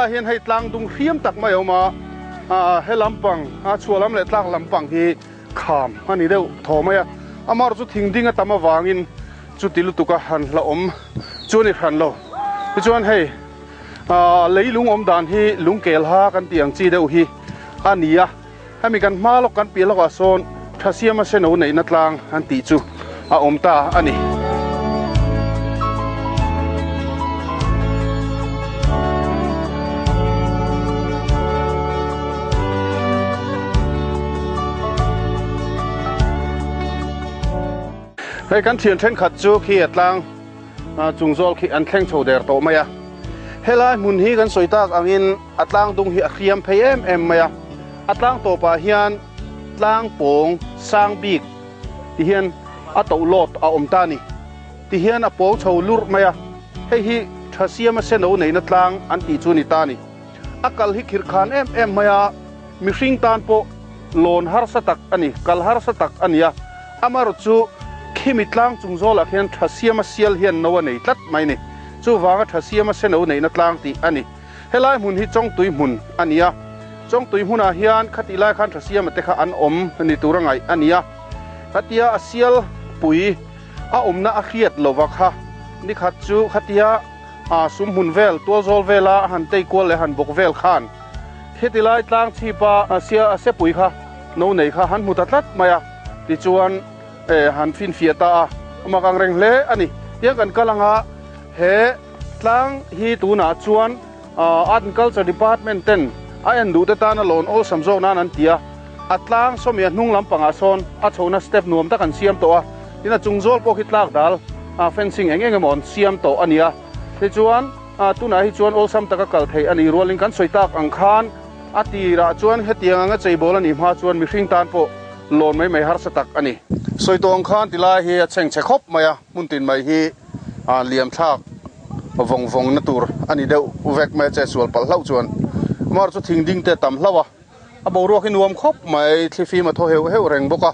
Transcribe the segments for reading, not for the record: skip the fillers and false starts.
Helaiah hian hei tlang dung hriam tak mai a awm a, he lampang, a chhuah lam leh tlak lampang hi kham a ni deuh thaw mai a. Amaherawhchu chu thing ding a tam avangin chuti lutuka han hlauhawm chu a ni hran lo. Tichuan hei leilung awm dan hi lungkel ha kan tih ang chi deuh hi a ni a. Hemi kan hma lawk kan piah lawkah sawn Thasiama seno neihna tlang an tih chu a awm ta a ni. Hei kan thian thenkhat chu khi a tlang chung zawl khi an thleng chho der tawh mai a. Helai hmun hi kan sawi tak angin a tlang dung hi a hriam phei em em mai a. A tlang tawpah hian tlang pawng sang bik ti hian a toh lawt a awm ta a ni. Ti hian a pawng chho lurh mai a. Hei hi Thasiama seno neihna tlang an tih chu a ni ta a ni. A kal hi khirh khan em em mai a, mihring tan pawh lawn harsa tak a ni, kal harsa tak a ni a. Amaherawh chu khimi tlang chung zawlah khian Thasiama sial hian no a nei tlat mai a ni. Chuvanga Thasiama seno neihna tlang tih a ni. Helai hmun hi Chawngtui hmun a ni a, Chawngtui hmunah hian khatih lai khan Thasiama te kha an awm ni tur a ngaih a ni a. Khatia a sial pui a awmna a hriat lova kha nikhat chu khatia a sum hmun vel tualzawl vela a han tei kual leh han bawk vel khan kheti lai tlang chhipa a sia a sepui kha no nei kha han hmu ta tlat mai a, tichuan han finfiah ta a, a mak ang reng hle a ni. Tiang kan kal anga he Tlang hi tunah chuan Art and Culture Department ten a en duh te tana lawn awlsam zawk nan an ti a, a tlang sawmia hnung lampangah sawn a chhohna step nuam tak an siam tawh a, tin a chung zawl pawh khi tlak dal fencing eng eng emaw an siam tawh a ni a, tichuan tunah hi chuan awlsam taka kal theih a nih rualin kan sawi tak ang khan a tirah chuan hetiang anga cheibawl a nih hma chuan mihring tan pawh lawn mai mai harsa tak a ni. Sawi tawh ang khan tilai hi a chhengchhe khawp mai a, hmun tin mai hi. A liam thlak vawng vawng na tur a ni deuh vek mai a che sual palh hlauh chuan mar chu thing ding te a tam hlauh a, a boruak hi nuam khawp mai thlifim a thaw heuh heuh reng bawk a,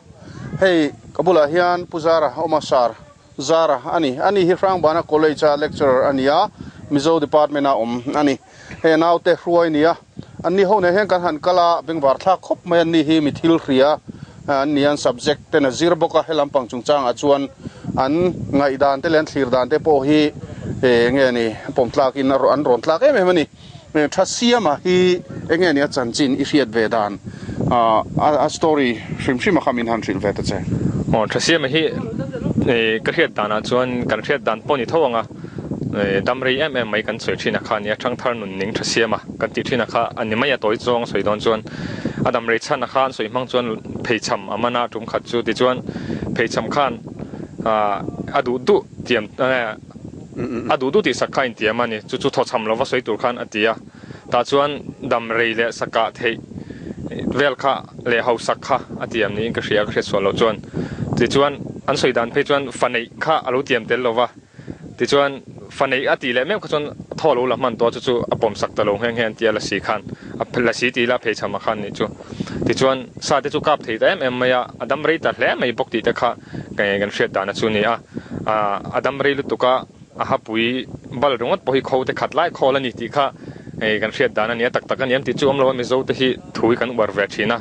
hei ka bulah hian Pu Zara awm a Sar Zara a ni, ani hi Hrangbana College a lecturer a ni a, Mizo department a awm a ni, hei a naute hruai a ni a, an ni ho nen hian kan han kal a, bengvar thlak khawp mai an ni hi mi thil hria an ni a, an subject ten a zir bawk a, he lampang chungchangah chuan an ngaihdan te leh an thlir dan te pawh hi eng nge ni pawm tlakin an rawn tlak em em a ni. Thasiama hi eng nge ni a chanchin i hriat ve dan a story hrim hrim a kha min han hrilh ve ta che. Aw Thasiama hi ka hriat danah chuan kan hriat dan pawh ni tho ang a. Dam rei em em mai kan sawi thin a kha nia, Thangthar nun ning tha siam a kan tih thin a kha a ni mai a tawi zawng a sawi dawn chuan a dam rei chhan a kha an sawi hmang chuan pheichham a man a tum khat chu tichuan pheichham khan a duh duh tiam a duh duh tih sak kha a intiam a ni chu chu thawchham lova sawi tur khan a ti a tah chuan dam rei leh sakah theih vel kha leh hausak kha a tiam niin ka hria ka hriat sual loh chuan tichuan an sawi dan phei chuan fa neih kha a lo tiam tel lova. Tichuan, fa neih a tih leh meuh kha chuan thaw lo la hman tawh a, chu chu a pawm sak ta lo nghe nghe an ti a, lasi khan a lasi tih ila phei chham a khan nih chu. Tichuan, sa te chu kap thei ta em em mai a, a dam rei ta hle mai bawk tih te kha kan hriat dan a chu ni a. A dam rei lutuk a, a hapui bal ringawt pawh hi kho te khat lai khawl a ni tih kha kan hriat dan a ni a, tak tak a ni em tih chu awm lo a, Mizo te hi thu hi kan uar ve thin a,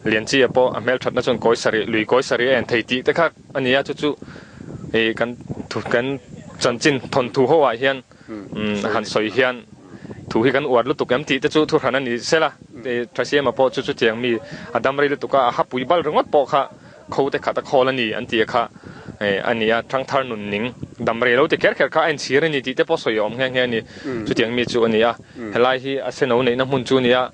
Lianchia pawh a hmelthatna chuan kawi sarih, lui kawi sarih a en thei tih te kha. A nia chu chu hei kan thu kan chanchin thawnthu ho ah hian han sawi hian thu hi kan uar lutuk em tih te chu thu hran a ni sela Thasiama pawh chu chutiang mi a dam rei lutuk a a hapui bal ringawt pawh kha kho te khat a khawl a ni an tih kha a ni a thangthar nun ning dam rei lo ti kher kher kha a inchhir a ni tih te pawh sawi a awm nghe nghe a ni chutiang mi chu a ni a helai hi a seno neihna hmun chu a ni a.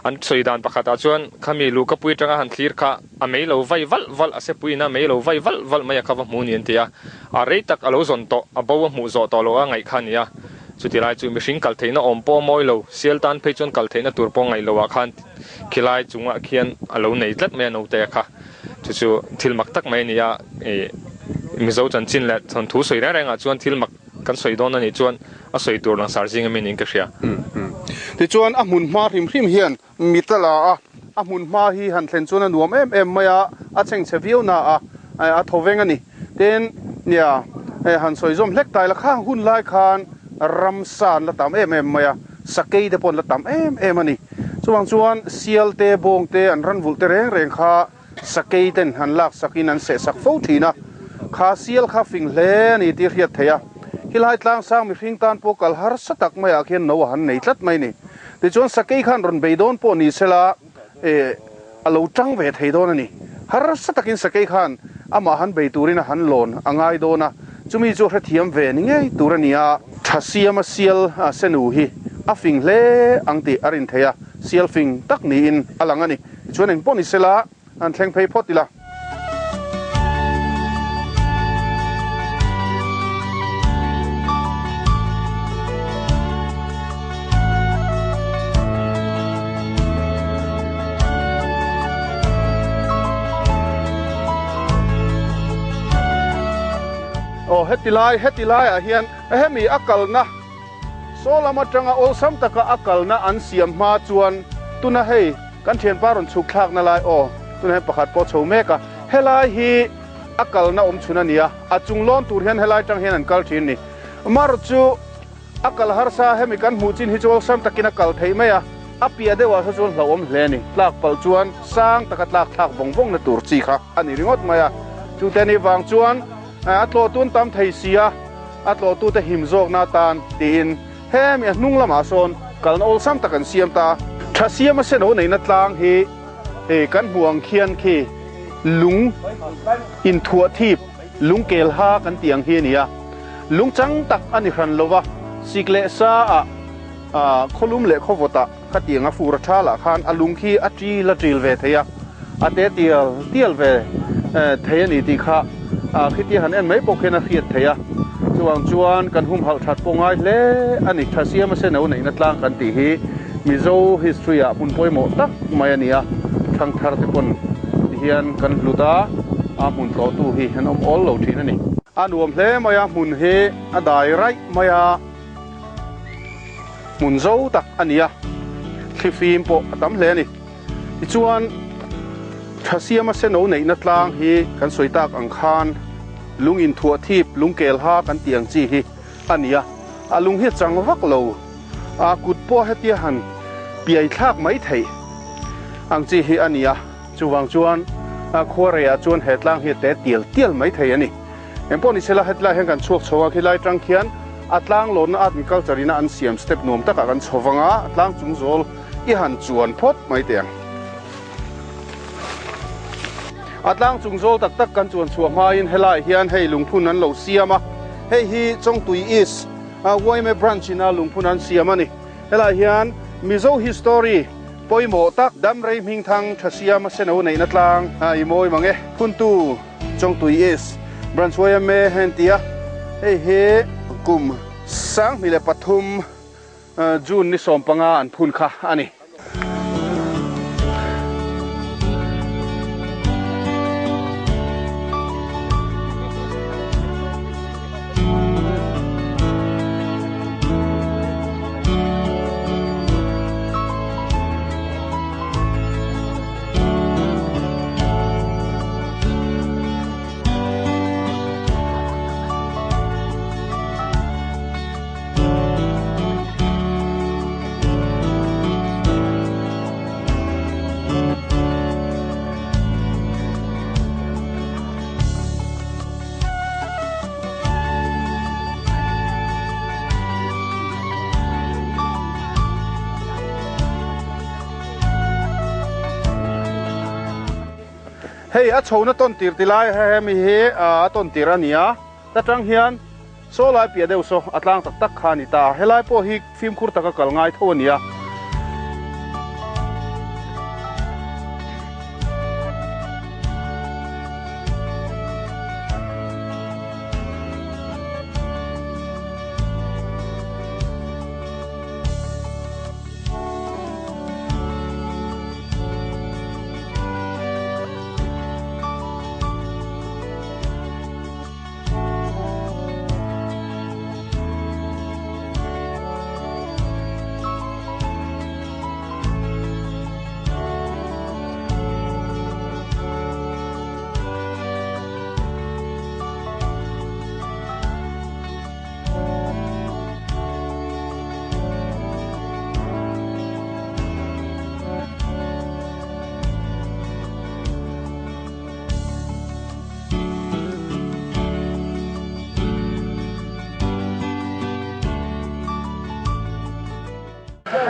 An sawi dan pakhatah chuan khami luhkapui atanga han thlir kha a mei lo vai valh valh, a sepuiin a mei lo vai valh valh mai a kha va hmu ni an ti a. A rei tak a lo zawn tawh, a bo a hmuh zawh tawh loh a ngaih kha a ni a. Chuti lai chu mihring kal theihna awm pawh a mawi lo, sial tan phei chuan kal theihna tur pawh ngaih loh ah khan khilai chungah khian a lo nei tlat mai a naute kha. Chu chu thil mak tak mai a ni a, ih Mizo chanchin leh thawnthu sawi reng rengah chuan thil mak Kan sawi dawn a nih chuan a sawi tur langsar zing ami niin ka hria. Tichuan a hmun hma hrim hrim hian mit a la a, a hmun hma hi han thlen chuan a nuam em em mai a, a chhengchhe viau na a, a thaw veng a ni. Tin, nia, han sawi zawm hlek ta ila khang hun lai khan ramsa an la tam em em mai a. Sakei te pawh an la tam em em a ni. Chuvang chuan sial te, bawng te, an ran vulh te reng reng kha sakei ten an lak sak in an seh sak fo thin a. Kha sial kha fing hle a ni tih a hriat theih a. Khilai tlangsang mihring tan pawh kal harsa tak maiah khian no a han nei tlat mai a ni. Tichuan sakei khan rawn bei dawn pawh ni sela eh a lo tang ve thei dawn a ni. Harsa takin sakei khan amah han bei turin a han lawn a ngai dawn a, chumi chu a hrethiam ve ni ngei tur a ni a. Tha siama sial senu hi a fing hle ang tih a rin theih a, sial fing tak niin a lang a ni. Tichuan engpawh ni sela an thleng phei phawt ila. Aw heti lai heti laiah hian hemi a kalna saw lam atanga awlsam taka a kalna an siam hma chuan tuna hei kan thianpa rawn chhuk thlakna lai aw tuna hian pakhat pawh chho mek a helai hi a kalna awm chhun a ni a a chung lawn tur hian helai atang hian an kal thin a ni mar chu A kal harsa hemi kan hmuh chin hi chu awlsam takin a kal theih mai a, a piah deuhah saw chuan hlauhawm hle a ni. Tlak palh chuan sang taka tlak thlak vawng vawngna tur chi kha a ni ringawt mai a. Chute ni vang chuan a tlawhtu an tam thei si a, a tlawhtute him zawkna atan tiin hemi a hnung lamah sawn kalna awlsam tak an siam ta. Tha siama seno neihna tlang hi kan hmuh ang khian khi lung inthuah thip, lung kelha kan tih ang hi a ni a. Lungchang tak a ni hran lo va, sik leh sa ah khawlum leh khawvawt ah khatiang a fur a tha lah khan a lung khi a ṭil a ṭil ve thei a, a te tial tial ve thei a ni tih kha khitia han en mai pawh khian a hriat theih a. Chuvang chuan kan humhalh that pawh ngai hle a ni. Thasiama seno neihna tlang kan tih hi Mizo history ah hmun pawimawh tak mai a ni a, thangthar te pawn tihian kan hlut a, a hmun tlawhtu hi an awm awl lo thin a ni. A nuam hle mai a, hmun hi a dai raih mai a, hmun zo tak a ni a, thlifim pawh a tam hle a ni. Tichuan, Thasiama seno neihna tlang hi kan sawi tak ang khan lung inthuah thip, lung kelha kan tih ang chi hi a ni a, a lung hi a chang vak lo, a kut pawh hetia han piai thlak mai theih ang chi hi a ni a. Chuvang chuan khuareiah chuan he tlang hi a te tial tial mai thei a ni. Engpawh ni sela hetilai hian kan chhuak chho a, khilai tang khian a tlang lawnna art and culture ina an siam step nuam takah kan chho vang a, a tlang chung zawl i han chuan phawt mai teh ang. A tlang chung zawl tak tak kan chuan chhuah hmain helaiah hian hei lungphun an lo siam a, hei hi Chawngtui East yma branch ina lungphun an siam a ni. Helaiah hian Mizo history Pawimawh tak Damrei Hmingthang Thasiama Seno neihna tlang i mawi mang e. Phuntu Chawngtui East Branch yma hen ti a, hei hi kum 2003 June ni 15 an phun kha a ni. Hei a chhona tawn tir ti lai hemi hi a tawn tir a ni a, ta tang hian saw lai piah deuh saw a tlang tak tak kha a ni ta, helai pawh hi fimkhur taka kal ngai tho a ni a.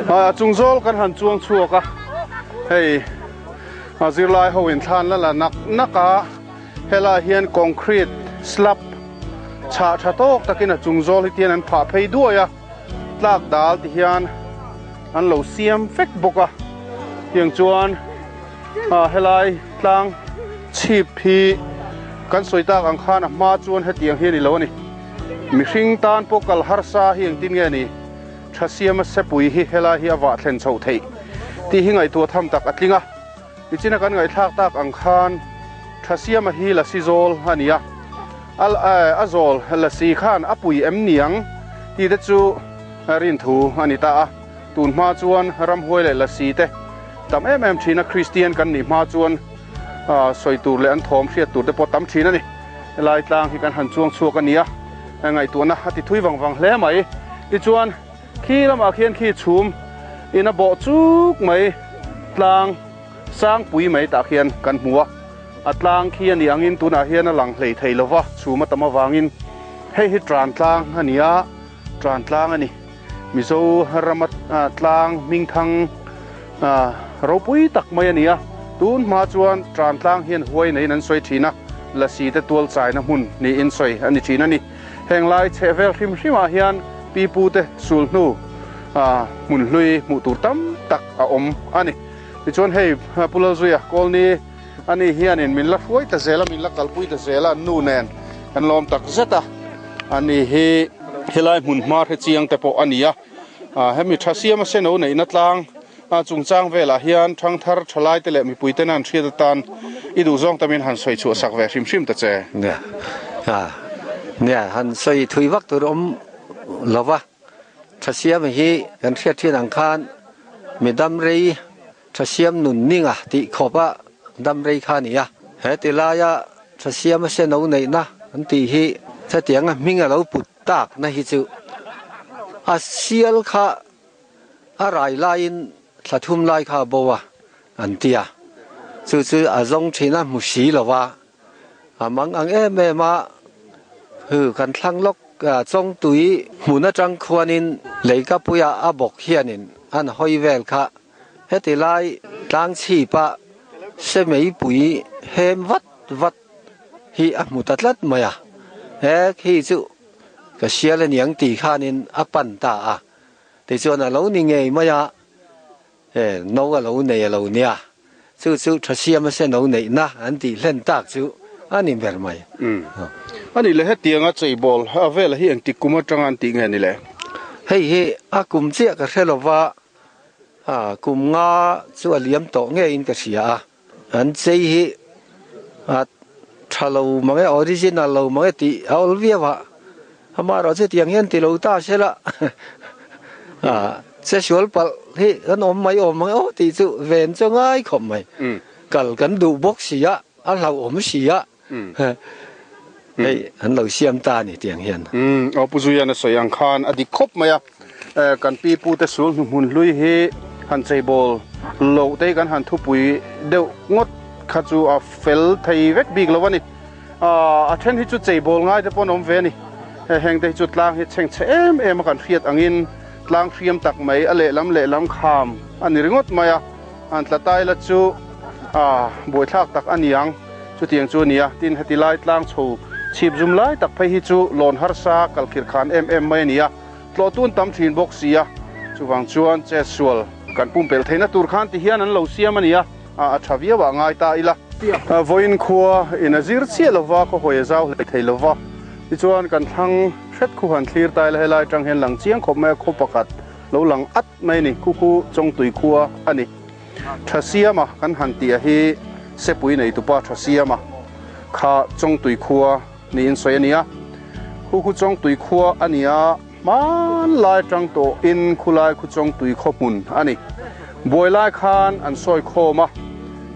A chung zawl kan han chuang chhuak a, hei a zirlai ho in thlan la la nak nak a, helaiah hian concrete slab chhah tha tawk takin a chung zawl hi tian an phah phei duai a, tlak dal ti hian an lo siam vek bawk a, tiang chuan helai tlang chhip hi kan sawi tak ang khan a hma chuan hetiang hi a ni lo a ni. Mihring tan pawh kal harsa hi engtin nge ni? Tha siama sepui hi helai hi a vah thlen chhoh theih tih hi ngaihtuah tham tak a tling a. Nichina kan ngaihthlak tak ang khan Tha siama hi lasi zawl a ni a, a zawl lasi khan a pui em niang tih te chu rin thu a ni ta a. Tun hma chuan ramhuai leh lasi te tam em em thin a, Kristian kan nih hma chuan sawi tur leh an thawm hriat tur te pawh tam thin a ni. Helai tlang hi kan han chuang chhuak a nia, ngaihtuahna a ti thui vang vang hle mai. Tichuan khi lamah khian khi chhum in a bawh chuk mai tlang sangpui mai tah khian kan hmu a, a tlang khi a nih angin tunah hian a lang hlei thei lova chhum a tam avangin hei hi tran tlang a ni a, tran tlang a ni. Mizo rama tlang hmingthang ropui tak mai a ni a, tun hma chuan tran tlang hian huai neiin an sawi thin a, lasi te tual chaina hmun niin sawi a ni thin a ni. Heng lai chheh vel hrim hrimah hian pipu te sul hnu hmun hlui hmuh tur tam tak a awm a ni. Tichuan hei Pu Lalzuia Kawlni ani hianin min la hruai ta zel a, min la kalpui ta zel a, nu nen kan lawm tak zet a, ani hi helai hmun hma hre chiang te pawh a ni a, hemi tha siama seno neihna tlang chungchang velah hian thangthar thalai te leh mipui tena an hriat atan i duhzawng tamin han sawi chhuah sak ve hrim hrim ta che. Nia, nia han sawi thui vak tur awm lova, tha siama hi kan hriat thin ang khan mi dam rei Thasiam nun ninga tih khawpa dam rei kha a ni a. He ti laia Thasiama seno neihna an tih hi hetianga hming a lo put takna hi chu a sial kha a rai laiin thla thum lai kha a bo a an ti a. Chu chu a zawng thin a hmu si lo va, a mang ang em em a, hu kan thlang lawk Chawngtui hmun atang khuanin leikapuia a bawk hianin an hawi vel kha Heti lai tlang chhipa semeipui hem vat vat hi a hmu ta tlat mai a, he khi chu ka sial aniang tih khanin a pan ta a, tichuan a lo ni ngei mai a, he no a lo nei a lo nia, chu chu tha siam a se no neihna an tih hlen tak chu a ni ber mai. Umm. A nih le hetianga cheibawl a vela hi engtik kum atanga an tih nge ni le? Hei hi a kum chiah ka hre lova A kum nga chu a liam tawh ngeiin ka hria a, an chei hi a tha lo mang e, original lo mang e tih a awl viau a, amaherawh chu tiang hian ti lo ta se la, a che sual palh hi kan awm mai awm mang e aw tih chu ven chu ngai khawp mai, kal kan duh bawk si a, a hlauhawm si a. Hei an lo siam ta a ni tiang hian. Umm aw Pu Zuian a sawi ang khan a dik khawp mai a, kan pi pu te sul hnuhmun hlui hi han cheibawl loh te hi kan han thupui deuh ngawt kha chu a fel thei vek bik lo a ni. A then hi chu cheibawl ngai te pawh an awm ve a ni. Heng te hi chu tlang hi chhengchhe em em a kan hriat angin tlang hriam tak mai a lehlam lehlam kham a ni ringawt mai a. An tla tai la chu a buaithlak tak a ni ang. Chutiang chu a ni a, tin heti lai tlang chho chhip zum lai tak phei hi chu lawn harsa kalkhir khan em em mai a ni a, tlawhtun tam thin bawk si a, chuvang chuan chet sual kan pumpelh theihna tur khan ti hian an lo siam a ni a, a tha viau ah ngai ta ila. Vawiin khua in a zir chiah lova, khaw hawi a zau hlei thei lova, tichuan kan thlang hret khu han thlir ta ila helai atang hian lang chiang khawp mai a, khaw pakhat lo lang at mai a ni, khu khu Chawngtui khua a ni. Thasiama kan han tih a hi Sepui neitupa Thasiama kha Chawngtui khua niin sawi a ni a. Khu khu Chawngtui khua a ni a, hmanlai tang tawhin khulai khu Chawngtui khaw hmun a ni. Buai lai khan an sawi khawm a,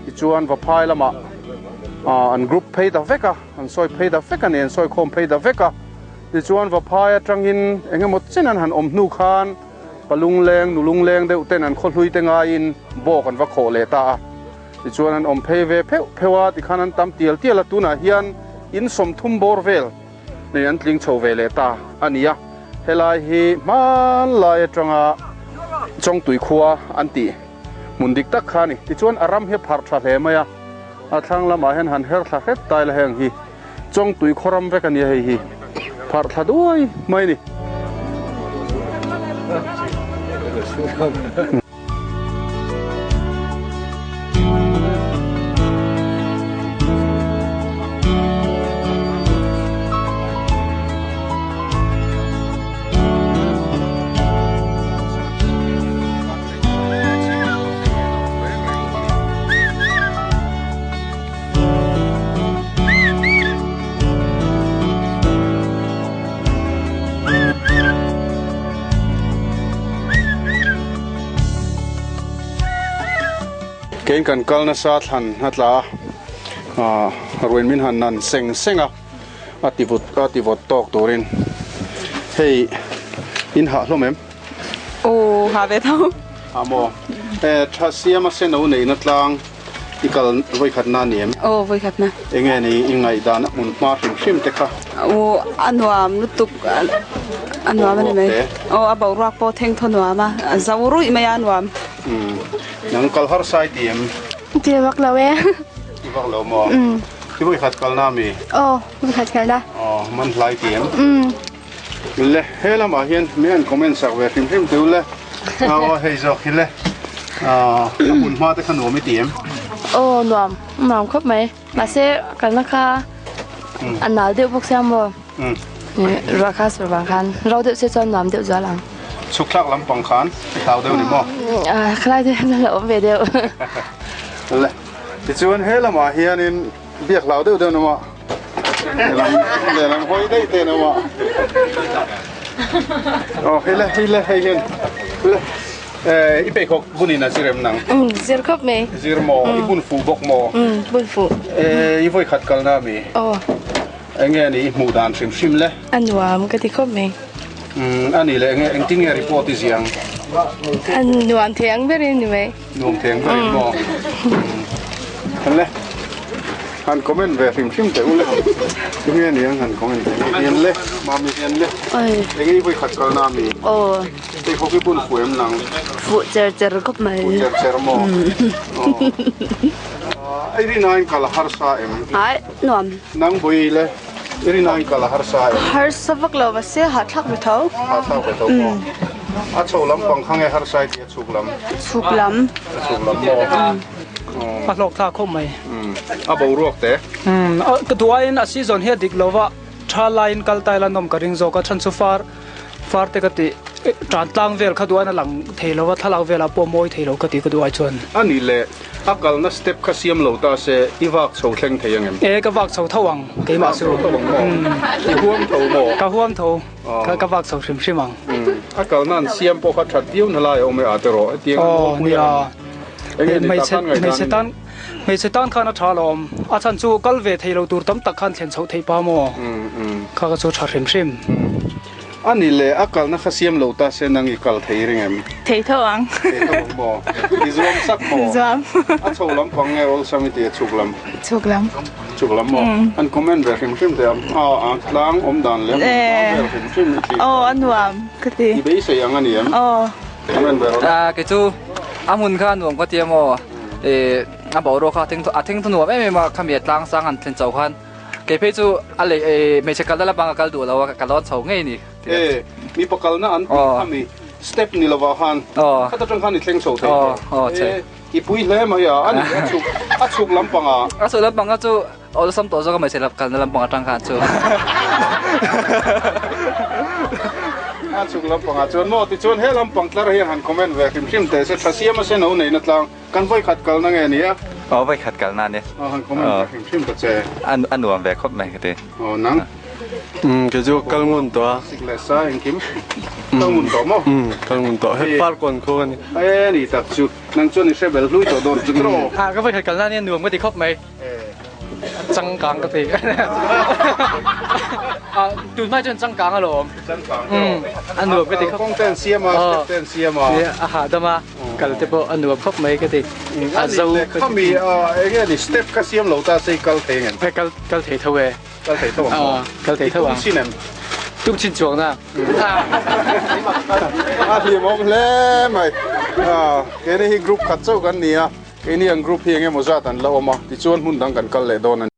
tichuan Vaphai lamah an group phei ta vek a, an sawi phei ta vek a ni, an sawi khawm phei ta vek a. Tichuan Vaphai atangin eng emaw chen an han awm hnu khan Pa lungleng, nu lungleng deuh ten an khawhlui te ngaiin bawk an va khawh leh ta a. Tichuan an awm phei ve pheuh pheuh a, tikhan an tam tial tial a, tunah hian in 30 bawr vel nei an tling chho ve leh ta a ni a. Helai hi hmanlai atanga Chawngtui khua an tih hmun dik tak kha a ni. Tichuan a ram hi a pharh tha hle mai a, a thlang lamah hian han her thla hret ta ila heng hi Chawngtui khaw ram vek a nia hei hi pharh thla duai mai a ni. Kein kan kal nasa thlan a tla a, ruin min han nan seng seng a, a ti vut a ti vawt tawk turin hei in hah hlawm em? Aw ha ve tho. Ha maw? E tha siama seno neihna tlang i kal vawikhat na ni em? Aw vawikhat na. Enge ni i ngaihdan a hmun hma hrim hrim te kha? Aw a nuam lutuk a nuam a ni mai. Aw a boruak pawh theng thaw nuam a, a zo ruih mai a a nuam. Umm nang kal har sai ti em? Ti vak lo e. Ti vak lo maw? Ti vawikhat kalna mi? Aw vawikhat kalna. Aw man hlai ti em? Umm. Le he lamah hian mi an comment sak ve hrim hrim teu le aw hei zawk hi le a hmun hma te kha nuam i ti em? Aw nuam nuam khawp mai mahse kalna kha a nal deuh bawk sia maw ruah kha sur vang khan ro deuh se chuan nuam deuh zual ang. Chhuk thlak lampang khan i hlau deuh ni maw? Khalai te hian a la awm ve deuh. Le tichuan he lamah hianin biak hlau deuh deuh na maw? Lehlam hawi daih te an awm a. Aw hei le hei le hei hian le i pheikhawk bunin a zir em nang? Um zir khawp mai. Zir maw? I bun fuh bawk maw? Um bun fuh. I vawi khat kalna ami? Aw. Enge ni i hmuh dan hrim hrim le? A nuam ka ti khawp mai. Um a nih leh enge engtin nge report i ziang? A nuam thei ang berin ni mai. Nuam theng ber maw? Han le. Han comment ve hrim hrim teh u le. Tunge ni ang han comment teh nge hian le. Mami hian le. Enge i vawi khat kal na mi? Aw. Hei khawk i bun fuh em nang? Fuh cher cher khawp mai. Fuh cher cher maw? Aw. I rin aiin kal a harsa em? Ai, nuam. Nang vawi le. I rin aiin kal a harsa em? Harsa vak lo mahse hahthlak ve tho. Hahthlak ve tho maw? A chho lampang kha nge harsa i tih a chhuk lam? Chhuk lam. A chhuk lam maw? A hlawk thlak khawp mai. A boruak te? Ka duh aiin a season hi a dik lo va, tha laiin kal ta ila nawm ka ring zawk a, chhan chu far far te ka tih tan tlang vel kha duh aiin a lang thei lo va, thlalak velah pawh a mawi thei lo ka tih ka duh ai chuan. A nih leh A kalna step kha siam lo ta se i vak chho thleng thei ang em? E, ka vak chho tho ang, keimah chu. Vak chho tho ang maw? I huam tho maw? Ka huam tho, ka vak chho hrim hrim ang. A kalna an siam pawh kha that viau na lai a awm e a tiraw? Hetiang an mualpui a han eng nge ni ta khan ngaihdan i nei? Hmeichhe tan khan a tha alawm, a chhan chu kal ve thei lo tur tam tak khan thlen chhoh theih pa maw? Kha ka chu tha hrim hrim. A ni le, a kalna kha siam lo ta se nang i kal thei ring em? Thei tho ang. Thei tho ang maw? I zuam sak maw? Zuam. A chho lam pang nge awlsam i ti a chhuk lam? Chhuk lam. Chhuk lam maw? An comment ve hrim hrim teh a, a tlang awm dan leh a hmun tlang vel hrim hrim i ti. Aw, a nuam ka ti. I beisei ang a ni em? Aw. Comment ve rawh le. Kei chu a hmun kha nuam ka ti a maw? A boruak kha a theng thaw nuam em em a, khami a tlang sang an thlen chho khan. Kei phei chu a lei hmeichhe kalna lampang a kal duh lo a, ka lawn chho ngei ni. E, mipa kalna an tih kha mi step ni lovah khan khat atang khan i thleng chho thei tawh. E, i pui hle mai a, a ni a chhuk a chhuk lampang a. A chhuk lampang kha chu awlsam tawh zawk a hmeichhe kalna lampang atang khan chu. A chhuk lampang ah chuan maw tichuan he lampang tlar hian han comment ve hrim hrim teh se tha siam a se no neihna tlang. Kan vawikhat kalna nge ni a? Aw vawikhat kalna a ni. Aw han comment ve hrim hrim ta che. A nuam ve khawp mai ka ti. Aw nang. Umm kei chu kal ngun tawh a. Sik leh sa engkim kal ngun tawh maw? Umm kal ngun tawh hei park kawn khu a ni. E ni tak chu nang chuan i hre bel hlui tawh dawn chu tiraw? A ka vawikhat kalna a nia nuam ka ti khawp mai. A changkang ka ti. A tun hmai chuan changkang alawm. Changkang tiraw? A nuam ka ti khawp. Kawng te an siam a, step te an siam a. A hahdam a. Kal te pawh a nuam khawp mai ka ti. A zo ka ti. Khami enge ni step kha siam lo ta se kal thei ngem? Kal kal thei tho e. Kal thei tho ang maw? Kal thei tho ang. I tum chin em? Tum chin chuang na. A hlimawm hle mai. Keini hi group khat chauh kan ni a, keini ang group hi eng emaw zat an la awm a, tichuan hmun dang kan kal leh dawn a ni.